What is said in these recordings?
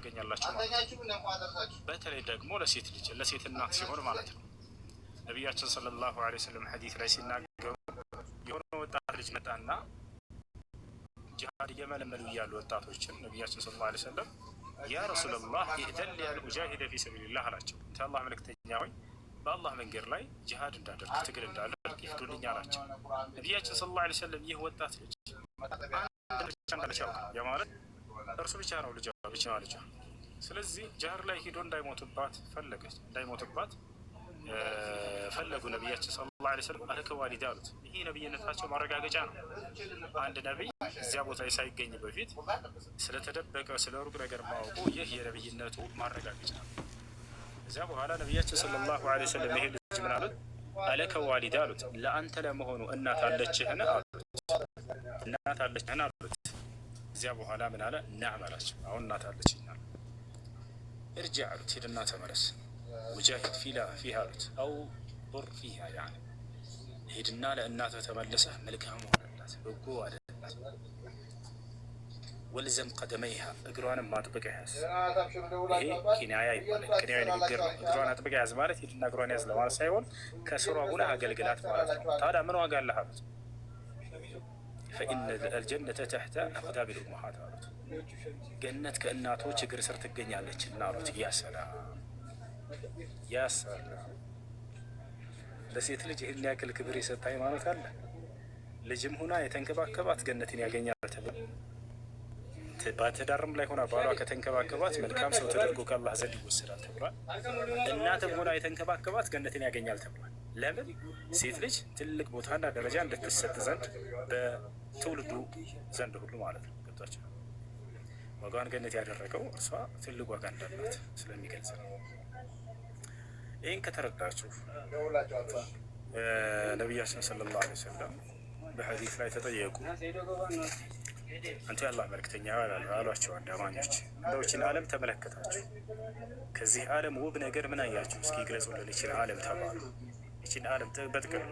ታገኛላችሁ ማለት ነው። በተለይ ደግሞ ለሴት ልጅ፣ ለሴት እናት ሲሆን ማለት ነው። ነቢያችን ሰለላሁ ዐለይሂ ወሰለም ሐዲስ ላይ ሲናገሩ የሆነ ወጣት ልጅ መጣና ጂሃድ እየመለመሉ እያሉ ወጣቶችን ነቢያችን ሰለላሁ ዐለይሂ ወሰለም يا رسول الله، ائذن لي أن أجاهد في سبيل الله አላቸው። አንተ የአላህ መልእክተኛ ሆይ፣ በአላህ መንገድ ላይ ጂሃድ እንዳደርግ፣ ትግል እንዳደርግ ይፍቅዱልኝ አላቸው። ነቢያችን ሰለላሁ ዐለይሂ ወሰለም ይህ ወጣት ልጅ አንድ ብቻ እንዳለች ያውቃል። ያ ማለት እርሱ ብቻ ነው ልጇ፣ ብቻ ልጇ። ስለዚህ ጂሃድ ላይ ሂዶ እንዳይሞትባት ፈለገች፣ እንዳይሞትባት ፈለጉ። ነቢያችን ሰለላሁ ዐለይሂ ወሰለም ألك والدة አሉት። ይህ ነቢይነታቸው ማረጋገጫ ነው። አንድ ነቢይ እዚያ ቦታ ላይ ሳይገኝ በፊት ስለተደበቀ ስለ ሩቅ ነገር ማወቁ ይህ የነቢይነቱ ማረጋገጫ ነው። እዚያ በኋላ ነቢያችን ሰለላሁ ዐለይሂ ወሰለም ይሄ ልጅ ምን አሉት? ألك والدة አሉት። ለአንተ ለመሆኑ እናት አለችህን አሉት። እናት አለችህን አሉት። እዚያ በኋላ ምን አለ? نعم አላቸው። አሁን እናት አለችኝ አለ። ارجع አሉት። ሂድና ተመለስ። وجاهد فيها አሉት። أو بر فيها يعني ሂድና ለእናትህ ተመልሰህ መልካም ሆነላት፣ በጎ አደላት። والزم قدميها እግሯንም አጥብቀህ ያዝ። ይሄ ኪናያ ይባላል። ኪናያ ንግግር ነው። እግሯን አጥብቀህ ያዝ ማለት ሂድና እግሯን ያዝ ለማለት ሳይሆን ከስሯ ሁነህ አገልግላት ማለት ነው። ታዲያ ምን ዋጋ አለህ አሉት። فإن الجنة تحت أقدام الأمهات አሉት። ገነት ከእናቶች እግር ስር ትገኛለች እና አሉት። يا سلام يا سلام! ለሴት ልጅ ይህን ያክል ክብር የሰጠ ሃይማኖት አለ? ልጅም ሁና የተንከባከባት ገነትን ያገኛል ተብሎ፣ በትዳርም ላይ ሆና ባሏ ከተንከባከባት መልካም ሰው ተደርጎ ከአላህ ዘንድ ይወሰዳል ተብሏል። እናትም ሆና የተንከባከባት ገነትን ያገኛል ተብሏል። ለምን? ሴት ልጅ ትልቅ ቦታና ደረጃ እንድትሰጥ ዘንድ በትውልዱ ዘንድ ሁሉ ማለት ነው። ገብቷቸው ዋጋዋን ገነት ያደረገው እርሷ ትልቅ ዋጋ እንዳላት ስለሚገልጽ ነው። ይህን ከተረዳችሁ ነቢያችን ሰለላሁ ዐለይሂ ወሰለም በሐዲስ ላይ ተጠየቁ። አንተ የአላህ መልክተኛ አሏቸው አንድ አማኞች፣ እንደው ይህችን ዓለም ተመለከታችሁ፣ ከዚህ ዓለም ውብ ነገር ምን አያችሁ? እስኪ ግለጹልን ይችን ዓለም ተባሉ። ይችን ዓለም በጥቅል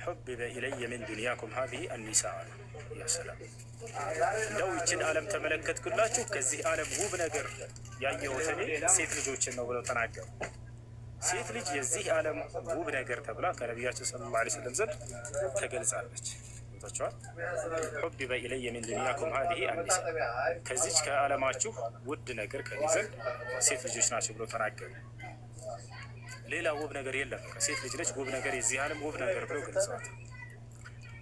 حبب إلي من دنياكم هذه النساء አሉ። يا سلام! እንደው ይችን ዓለም ተመለከትኩላችሁ፣ ከዚህ ዓለም ውብ ነገር ያየሁት እኔ ሴት ልጆችን ነው ብለው ተናገሩ። ሴት ልጅ የዚህ ዓለም ውብ ነገር ተብላ ከነቢያችን ሰለላሁ ዐለይሂ ወሰለም ዘንድ ተገልጻለች። ገብቷቸዋል። حبب إلي من دنياكم هذه النساء፣ ከዚች ከዓለማችሁ ውድ ነገር ከኔ ዘንድ ሴት ልጆች ናቸው ብለው ተናገሩ። ሌላ ውብ ነገር የለም። ሴት ልጅ ነች ውብ ነገር፣ የዚህ ዓለም ውብ ነገር ብለው ገልጸዋል።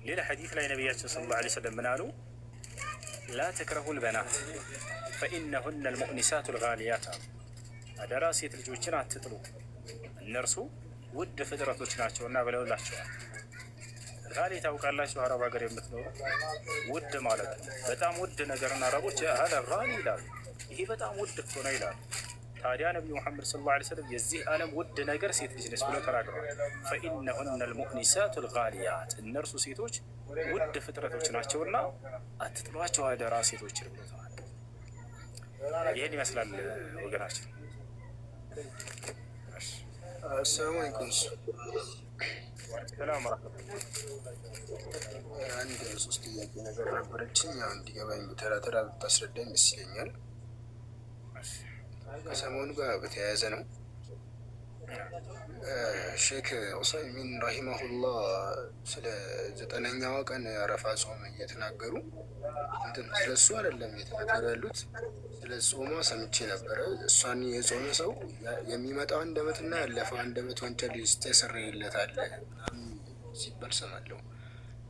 ሌላ ሐዲስ ላይ ነቢያችን ሰለላሁ ዐለይሂ ወሰለም ምን አሉ? لا تكرهوا البنات فإنهن المؤنسات الغاليات አሉ። አደራ ሴት ልጆችን አትጥሉ፣ እነርሱ ውድ ፍጥረቶች ናቸውና ብለውላቸዋል። غالي ታውቃላችሁ፣ አረብ ሀገር የምትኖሩ ውድ ማለት ነው። በጣም ውድ ነገርን አረቦች هذا غالي ይላሉ። ይሄ በጣም ውድ እኮ ነው ይላሉ። ታዲያ ነቢዩ ሙሐመድ ሰለላሁ ዐለይሂ ወሰለም የዚህ ዓለም ውድ ነገር ሴት ልጅ ነች ብለው ተናግረዋል። فإنهن المؤنسات الغاليات፣ እነርሱ ሴቶች ውድ ፍጥረቶች ናቸውና አትጥሏቸው አደራ ሴቶችን ብለው ተናግረዋል። ይህን ይመስላል ወገናችን። አሰላሙ አለይኩም። ሰላም ወረሕመቱላህ። አንድ ሶስት ጥያቄ ነገር ነበረችኝ። ያው እንዲገባኝ ተራ ተራ ብታስረዳኝ ደስ ይለኛል። ከሰሞኑ ጋር በተያያዘ ነው። ሼክ ዑሰይሚን ረሂመሁላህ ስለ 9ኛዋ ቀን አረፋ ጾም እየተናገሩ እንትን ስለ እሱ አይደለም እየተናገሩ ያሉት፣ ስለ ጾሟ ሰምቼ ነበረ። እሷን የጾመ ሰው የሚመጣው አንድ ዓመትና ያለፈው አንድ ዓመት ወንጀል ይስተሰርይለታል ሲባል ሰማለሁ።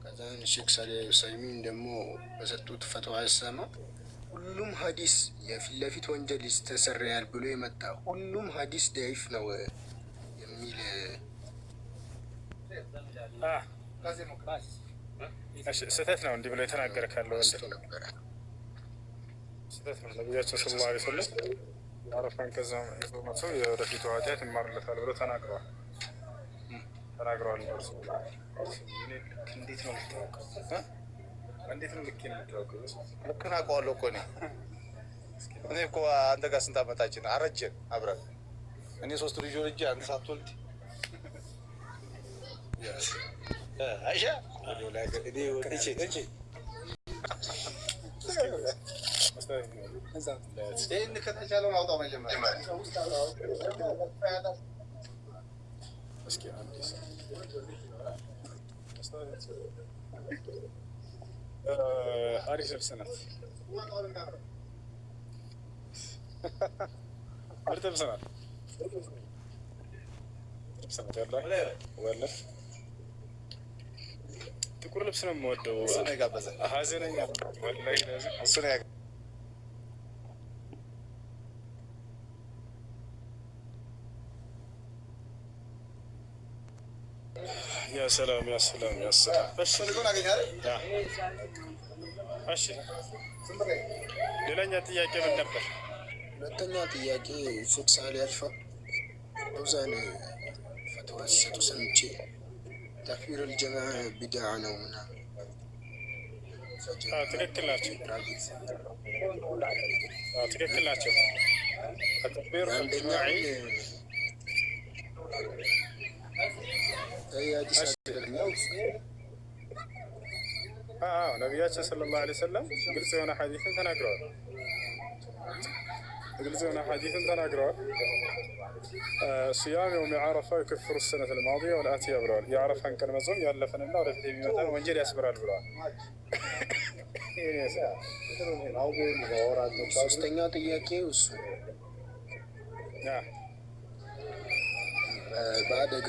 ከዛ ሼክ ሳሊህ ዑሰይሚን ደግሞ በሰጡት ፈትዋ ሰማ ሁሉም ሀዲስ የፊት ለፊት ወንጀል ይስተሰርያል ብሎ የመጣ ሁሉም ሀዲስ ደዒፍ ነው የሚል ስህተት ነው። እንዲህ ብሎ የተናገረ ካለ አንስቶ ነበረ። ስህተት ነው። ነቢያችን ሰለላሁ ዐለይሂ ወሰለም የአረፋን ከዛ የጾመ ሰው የወደፊቱ ኃጢአት ይማርለታል ብሎ ተናግረዋል። እንዴት ነው የምታውቀው? እንዴት ነው ልክ የምታውቀው? ልክን አውቀዋለሁ እኮ እኔ። እኔ እኮ አንተ ጋር ስንት ዓመታችን አረጀን አብረን። እኔ ሶስት ልጅ ወልጄ አንተ ሳትወልድ አይሻ እኔ ወጥቼ እቺ ይህን ከተቻለውን አውጣው መጀመሪያ። እስኪ አንዴ አሪፍ ልብስ ናት። ምርጥ ልብስ ናት። ልብስ ናት። ወላሂ ጥቁር ልብስ ነው የምወደው። እሱ ነው የጋበዘን። ሀዘነኛ ወላሂ እሱ ነው። ያ ሰላም፣ ያ ሰላም፣ ያ ሰላም። እሺ። ፈልገውን አገኘህ አይደል? እሺ፣ ሌላኛ ጥያቄ ምን ነበር? ሁለተኛ ጥያቄ ሼክ ሳሊ አልፋ ፈውዛን ፈትዋ ሲሰጡ ሰምቼ ተክቢር ልጀማ ቢድዓ ነው ምናምን። ትክክል ናቸው። ትክክል ናቸው። ተክቢር አንደኛውን አዲስ አይደለም። ነቢያችን ሰለላሁ ዐለይሂ ወሰለም ግልጽ የሆነ ሐዲስን ተናግረዋል። ግልጽ የሆነ ሐዲስን ተናግረዋል። صيام يوم عرفة يكفر السنة الماضية والآتية ብለዋል። የዓረፋን ቀን መጾም ያለፈንና ወደፊት የሚመጣን ወንጀል ያስምራል ብለዋል። ሶስተኛው ጥያቄ እሱ በአደጋ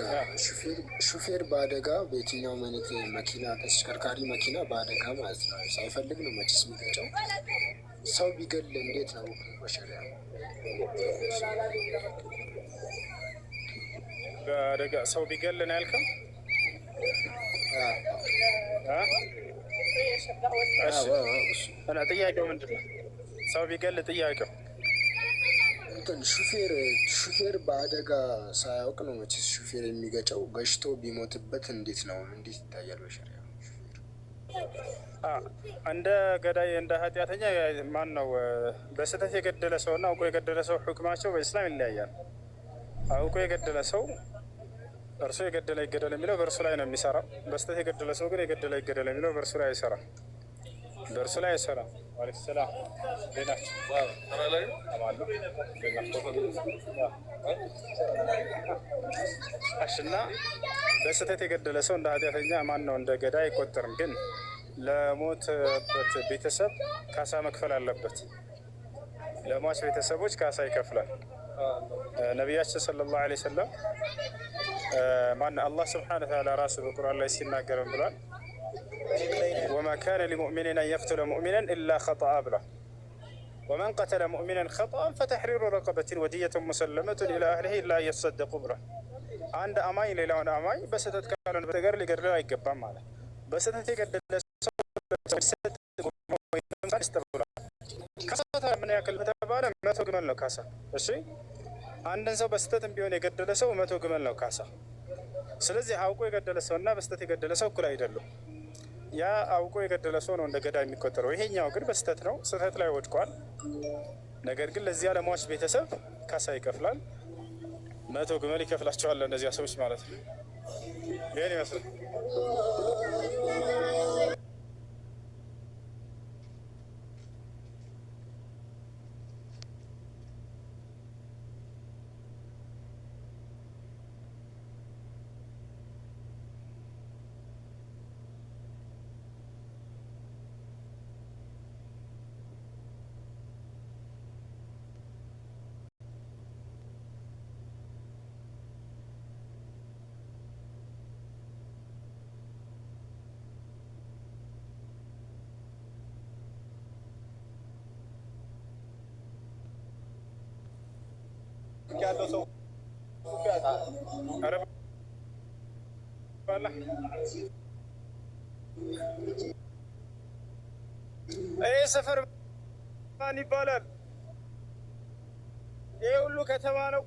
ሹፌር በአደጋ በየትኛውም አይነት መኪና ተሽከርካሪ መኪና በአደጋ ማለት ነው፣ ሳይፈልግ ነው መቼስ የሚገጨው፣ ሰው ቢገል እንዴት ነው በሸሪያ? በአደጋ ሰው ቢገል ነው ያልከው? እና ጥያቄው ምንድን ነው? ሰው ቢገል ጥያቄው እንትን ሹፌር በአደጋ ሳያውቅ ነው መቼስ ሹፌር የሚገጨው፣ ገጭቶ ቢሞትበት እንዴት ነው፣ እንዴት ይታያል በሸሪያ ሹፌር? እንደ ገዳይ እንደ ኃጢአተኛ ማን ነው? በስህተት የገደለ ሰው እና አውቆ የገደለ ሰው ሁክማቸው በኢስላም ይለያያል። አውቆ የገደለ ሰው እርሱ የገደለ ይገደል የሚለው በእርሱ ላይ ነው የሚሰራው። በስህተት የገደለ ሰው ግን የገደለ ይገደል የሚለው በእርሱ ላይ አይሰራም። በእርሱ ላይ አይሰራም። ዋሌኩም ሰላም፣ እንዴት ናችሁ? እሺ። እና በስህተት የገደለ ሰው እንደ ኃጢአተኛ ማን ነው እንደ ገዳይ አይቆጠርም። ግን ለሞተበት ቤተሰብ ካሳ መክፈል አለበት። ለሟች ቤተሰቦች ካሳ ይከፍላል። ነቢያችን ሰለላሁ ዐለይሂ ወሰለም ማን አላህ ስብሐነ ወተዓላ ራሱ በቁርአን ላይ ሲናገርም ብሏል፣ وما كان لمؤمن أن يقتل مؤمنا إلا خطأ ብሏል። ومن قتل مؤمنا خطأ فتحرير رقبة ودية مسلمة إلى أهله إلا أن يصدقوا ብሏል። አንድ አማኝ ሌላውን አማኝ በስህተት ካልሆነ በስተቀር ሊገድለው አይገባም ማለት። በስህተት የገደለ ሰው ብሏል። ካሳ ምን ያክል ከተባለ 100 ግመል ነው ካሳ። እሺ፣ አንድን ሰው በስህተትም ቢሆን የገደለ ሰው 100 ግመል ነው ካሳ። ስለዚህ አውቆ የገደለ ሰው እና በስህተት የገደለ ሰው እኩል አይደሉም። ያ አውቆ የገደለ ሰው ነው እንደ ገዳይ የሚቆጠረው። ይሄኛው ግን በስህተት ነው፣ ስህተት ላይ ወድቋል። ነገር ግን ለዚያ ለሟች ቤተሰብ ካሳ ይከፍላል። 100 ግመል ይከፍላቸዋል ለእነዚያ ሰዎች ማለት ነው። ይህን ይመስላል። ያለው ሰው ኧረ በአላህ ይህ ሰፈር ማን ይባላል? ይህ ሁሉ ከተማ ነው።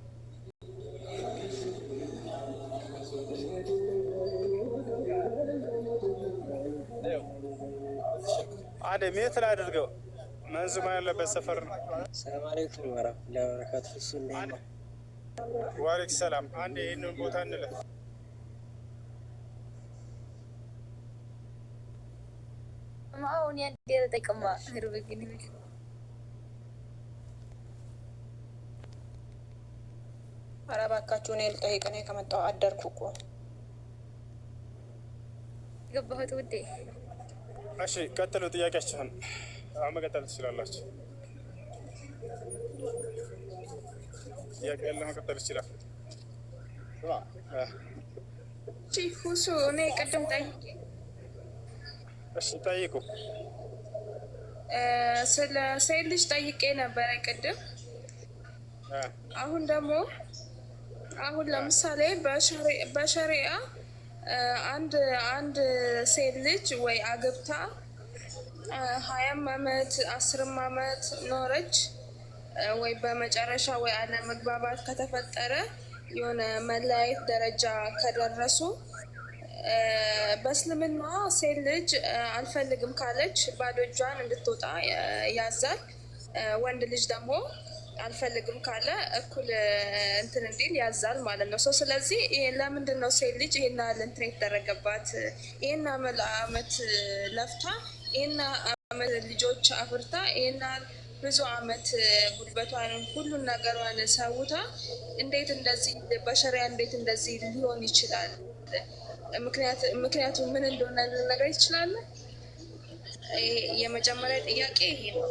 አንድ ሜትር አድርገው መንዙማ ያለበት ሰፈር ነው። ሰላም አለይኩም ወራህመቱላሂ ወበረካቱ። እሱ እንዴት ነው? ዋሌክ ሰላም። አንድ ይህንን ቦታ እንለፍ። አሁን ያንዴ ተጠቅማ ኧረ እባካችሁ እኔ ልጠይቅ። እኔ ከመጣሁ አደርኩ እኮ። ገባሁት ውዴ። እሺ ቀጥሉ፣ ጥያቄያችሁን አሁን መቀጠል ትችላላችሁ። ጥያቄ ያለ መቀጠል ይችላል። እሺ ሁሱ፣ እኔ ቅድም ጠይቄ እሺ ጠይቁ። ስለ ሴት ልጅ ጠይቄ ነበረ ቅድም። አሁን ደግሞ አሁን ለምሳሌ በሸሪዓ አንድ ሴት ልጅ ወይ አግብታ 20ም አመት 10ም አመት ኖረች ወይ በመጨረሻ ወይ አለመግባባት ከተፈጠረ የሆነ መለያየት ደረጃ ከደረሱ በእስልምና ሴት ልጅ አልፈልግም ካለች ባዶ እጇን እንድትወጣ ያዛል። ወንድ ልጅ ደግሞ አልፈልግም ካለ እኩል እንትን እንዲል ያዛል ማለት ነው። ሰው ስለዚህ ለምንድን ነው ሴት ልጅ ይሄን ያህል እንትን የተደረገባት? ይሄን አመት ለፍታ፣ ይሄን አመት ልጆች አፍርታ፣ ይሄን ያህል ብዙ አመት ጉልበቷን ሁሉን ነገሯን ሰውታ እንዴት እንደዚህ በሸሪያ እንዴት እንደዚህ ሊሆን ይችላል? ምክንያቱ ምን እንደሆነ ልነግረኝ ይችላል? የመጀመሪያ ጥያቄ ይሄ ነው።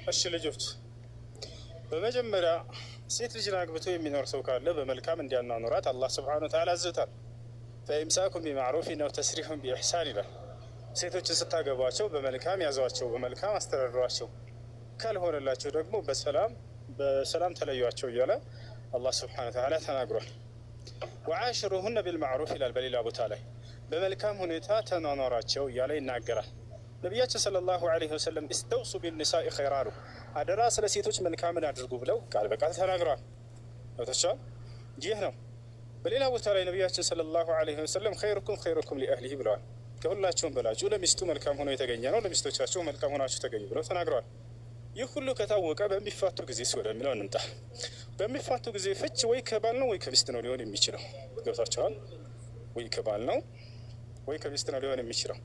እሺ ልጆች፣ በመጀመሪያ ሴት ልጅን አግብቶ የሚኖር ሰው ካለ በመልካም እንዲያኗኑራት አላህ سبحانه وتعالى አዝቶታል። فإمساك بمعروف أو تسريح بإحسان ይላል። ሴቶችን ስታገቧቸው በመልካም ያዟቸው፣ በመልካም አስተዳድሯቸው፣ ካልሆነላቸው ደግሞ በሰላም በሰላም ተለዩቸው እያለ አላህ سبحانه وتعالى ተናግሯል። وعاشروهن بالمعروف ይላል በሌላ ቦታ ላይ በመልካም ሁኔታ ተኗኗራቸው እያለ ይናገራል። ነቢያችን صلى الله عليه وسلم استوصوا بالنساء خيرا አሉ። አደራ ስለ ሴቶች መልካምን አድርጉ ብለው ቃል በቃል ተናግረዋል። ተቻል ይህ ነው። በሌላ ቦታ ላይ ነቢያችን صلى الله عليه وسلم خيركم خيركم لأهله ብለዋል። ከሁላችሁም በላጩ ለሚስቱ መልካም ሆኖ የተገኘ ነው፣ ለሚስቶቻችሁ መልካም ሆናችሁ ተገኙ ብለው ተናግረዋል። ይህ ሁሉ ከታወቀ በሚፋቱ ጊዜ ወደሚለው እንምጣ። በሚፋቱ ጊዜ ፍች ወይ ከባል ነው ወይ ከሚስት ነው ሊሆን የሚችለው። ገብታችኋል? ወይ ከባል ነው ወይ ከሚስት ነው ሊሆን የሚችለው።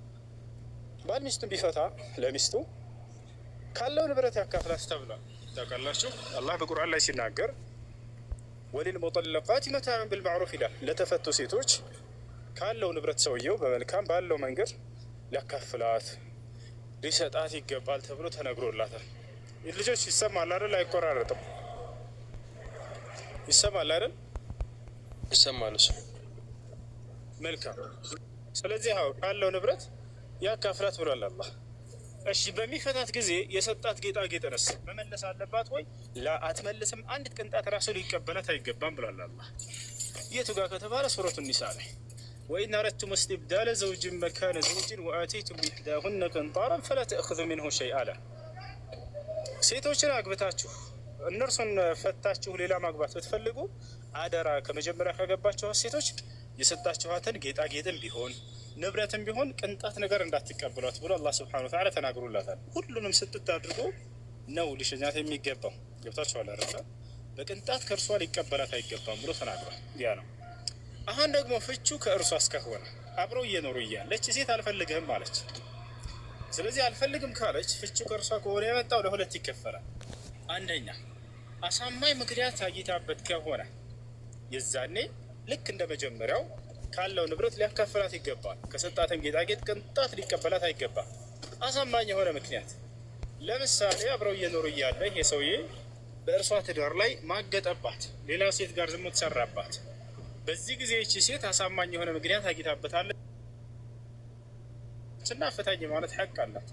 ባል ሚስቱን ቢፈታ ለሚስቱ ካለው ንብረት ያካፍላት ተብሏል። ታውቃላችሁ፣ አላህ በቁርአን ላይ ሲናገር وللمطلقات متاع بالمعروف ይላል። ለተፈቱ ሴቶች ካለው ንብረት ሰውየው በመልካም ባለው መንገድ ሊያካፍላት ሊሰጣት ይገባል ተብሎ ተነግሮላታል። ልጆች ይሰማል አይደል? አይቆራረጥም። ይሰማል አይደል? ይሰማል። እሱ መልካም። ስለዚህ አዎ ካለው ንብረት ያካፍላት ብሏል አላህ። እሺ በሚፈታት ጊዜ የሰጣት ጌጣጌጥንስ መመለስ አለባት ወይ? لا አትመልስም። አንዲት ቅንጣት ራሱ ሊቀበላት አይገባም ብሏል አላህ። የቱ ጋር ከተባለ ሱረቱ ኒሳ ላይ وإن أردتم استبدال زوج مكان زوج وآتيتم إحداهن قنطارا فلا تأخذوا منه شيئا አለ። ሴቶችን አግብታችሁ እነርሱን ፈታችሁ ሌላ ማግባት ብትፈልጉ አደራ ከመጀመሪያ ካገባችኋት ሴቶች የሰጣችኋትን ጌጣጌጥም ቢሆን ንብረትም ቢሆን ቅንጣት ነገር እንዳትቀበሏት ብሎ አላህ سبحانه وتعالى ተናግሮላታል። ሁሉንም ስጥት አድርጎ ነው ሊሸኛት የሚገባው። ገብታችኋል አይደለ? በቅንጣት ከእርሷ ሊቀበላት አይገባም ብሎ ተናግሯል። ያ ነው። አሁን ደግሞ ፍቹ ከእርሷ እስከሆነ አብረው እየኖሩ እያለች ሴት አልፈልግህም አለች። ስለዚህ አልፈልግም ካለች ፍቹ ከእርሷ ከሆነ የመጣው ለሁለት ይከፈላል። አንደኛ አሳማኝ ምክንያት አግኝታበት ከሆነ የዛኔ ልክ እንደ መጀመሪያው ካለው ንብረት ሊያካፍላት ይገባል። ከሰጣትም ጌጣጌጥ ቅንጣት ሊቀበላት አይገባም። አሳማኝ የሆነ ምክንያት ለምሳሌ አብረው እየኖሩ እያለ ይሄ ሰውዬ በእርሷ ትዳር ላይ ማገጠባት፣ ሌላ ሴት ጋር ዝሙት ሰራባት። በዚህ ጊዜ ይቺ ሴት አሳማኝ የሆነ ምክንያት አግኝታበታለች እና ፍታኝ ማለት ሐቅ አላት።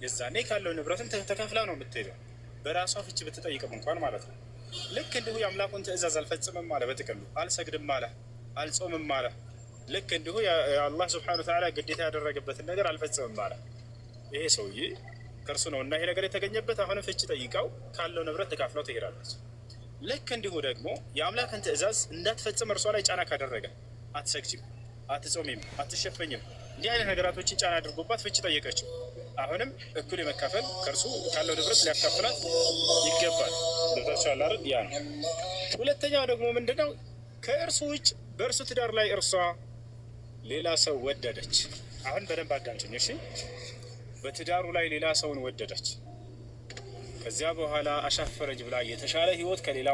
የዛኔ ካለው ንብረትም ተካፍላ ነው የምትሄደው፣ በራሷ ፍች ብትጠይቅም እንኳን ማለት ነው። ልክ እንዲሁ የአምላኩን ትእዛዝ አልፈጽምም አለ፣ በጥቅሉ አልሰግድም አለ፣ አልጾምም አለ። ልክ እንዲሁ የአላህ ስብሐነ ወተዓላ ግዴታ ያደረገበትን ነገር አልፈጽምም አለ። ይሄ ሰውዬ ከእርሱ ነው እና ይሄ ነገር የተገኘበት አሁንም ፍች ጠይቀው ካለው ንብረት ተካፍለው ትሄዳለች። ልክ እንዲሁ ደግሞ የአምላክን ትእዛዝ እንዳትፈጽም እርሷ ላይ ጫና ካደረገ አትሰግጂም፣ አትጾሚም፣ አትሸፈኝም እንዲህ አይነት ነገራቶችን ጫና አድርጎባት ፍች ጠየቀችው። አሁንም እኩል የመካፈል ከእርሱ ካለው ንብረት ሊያካፍላት ይገባል። ገብታችኋል አይደል? ያ ነው። ሁለተኛው ደግሞ ምንድነው? ከእርሱ ውጭ በእርሱ ትዳር ላይ እርሷ ሌላ ሰው ወደደች። አሁን በደንብ አዳምጪኝ እሺ። በትዳሩ ላይ ሌላ ሰውን ወደደች። ከዚያ በኋላ አሻፈረኝ ብላ የተሻለ ህይወት ከሌላ